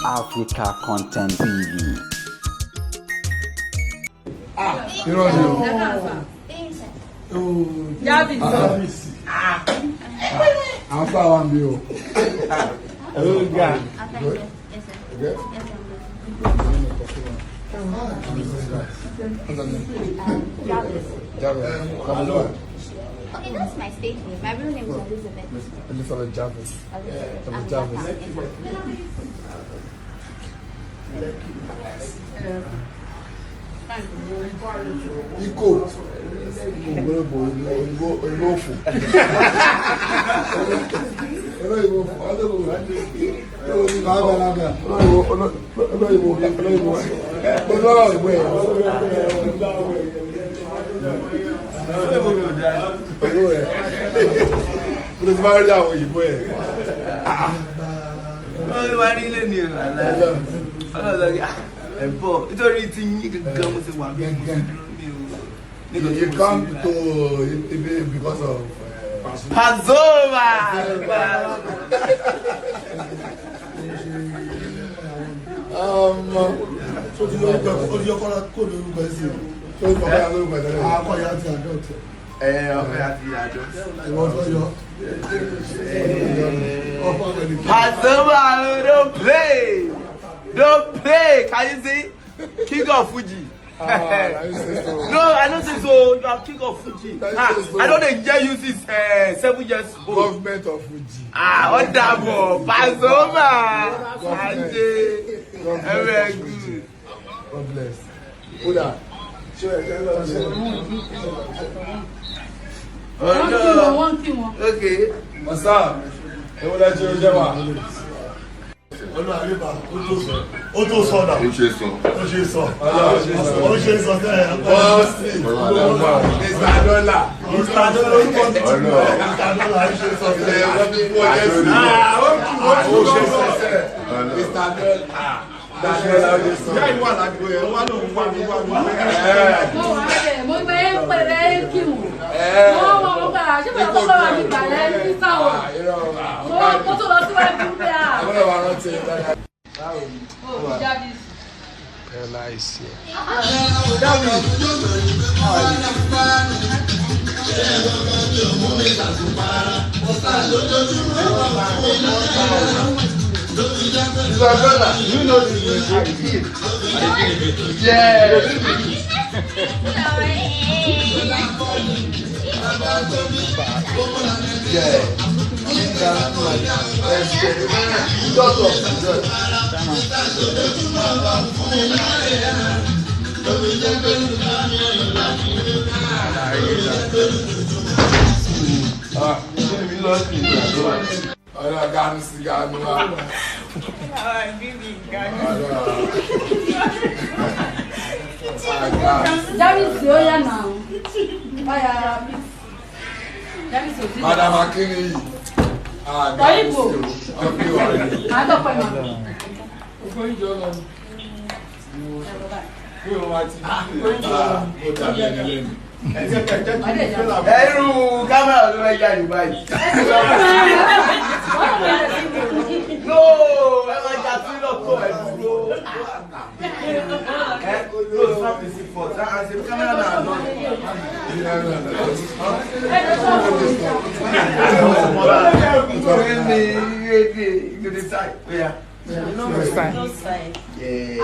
Africa Content TV. Irọ́ ni o. Jarvis. Àwọn fún àwọn mi o. Oga. Good. Okay. What's her name? Jarvis. Jarvis. Hello. Okay, that's my stage name. My real name is Elizabeth. Elizabeth Jarvis. Elizabeth. Elizabeth I'm Jarvis. Ikko. Ògbólógbò òyìnbó òyìnbó òfò. Olóyìnbó òfò. Olóyìnbó olóyìnbó olóyìnbó olóyìnbó ẹ̀. Òyìnbó ẹ̀. Mo ti máa ń rí àwọn òyìnbó ẹ̀. Wọ́n wá rí ilé ni o. Ọlọ́dọ̀ ẹ̀ bọ̀ nítorí tí yín gangan mo ti wà bí mo ti dúró mi o. You come to Ibi because of Pasoma! Tó ti yọ ó ti yọ kọ́lá kó lórúkọ ẹ̀ sí. Tó ń kọ́kọ́ lórúkọ ẹ̀ tẹ́lẹ̀. Akọ̀yà ti adopt. Ẹ ọkọ àti àjọ. Ìwọ tó yọ. Ọkọ rẹ̀ ni. Pasoma, don't play! Don't play! Can you see? King of Fuji. Ah, you say so. No, I no say so. You are king of Fuji. Ah, say so. I don dey hear you since 7 years old. Government of Fuji. Ah, ó dàbọ̀ Pasoma. Ajé. Government Very of Fuji. good. God bless. Kódà. Ṣé ẹ jẹ́ lọ sí? Wọ́n kí wọn, wọ́n kí wọn. Okay. Ọ̀sán, ewu lẹ́jọ́ oúnjẹ wa. Olúwa rí bá ó tó sọ náà. Ó ṣe sọ. Ó ṣe sọ. Ọlọ́run ṣe sọ. Ó ṣe sọ sẹ́yìn. Bọ́ọ̀sì. Mr. Dollar. Mr. Dollar orúkọ tuntun. Mr. Dollar ó ṣe sọ Ilé sẹ́yìn. ẹ̀rọ bí wọ́n jẹ́ sí. Ah, ó kì ó Ó ṣe sọ sẹ́. Mr. Dollar. Mr. Dollar ó ṣe sọ. Ìyá ìwà ládùúgbò yẹn, wọ́n lòun wà mí wà mí. Mo wà á bẹ̀, mo gbé pẹ̀lẹ́ kí wọn. Mo wọ́n wọ́n gbà, ṣé bàbá tó bá wà ní ìgbàlẹ̀ ní sáwọ̀? Mo wá mo tó lọ síwájú pé à. Àwọn ọ̀rọ̀ rántí ẹ̀ dáadáa. Ó ti Jarvis. Ẹ láìsí ẹ̀. Mr. Dollar, you know this music. Yeah. Yeah. Ọ̀rọ̀ ganu sí ganu wa. Ọ̀rọ̀ Jarvis ó yà nà ó. Báyà Jarvis ò sí. Madam Akínníyì. Tọ́yìnbó. Ọ̀gbìn wà ní. Màá dọ̀pẹ̀ mọ́. Ó dàbí ẹni lẹ́nu. Ẹrú kámẹ́rà ló fẹ́ jáde báyìí. No, ẹ máa jà sí lọ́tọ̀ ẹ dúró. Ẹ no snap the seat first. Ah, ṣe kámẹ́rà náà lọ. Ní ní ní ní side. Oya. No side. Yeah.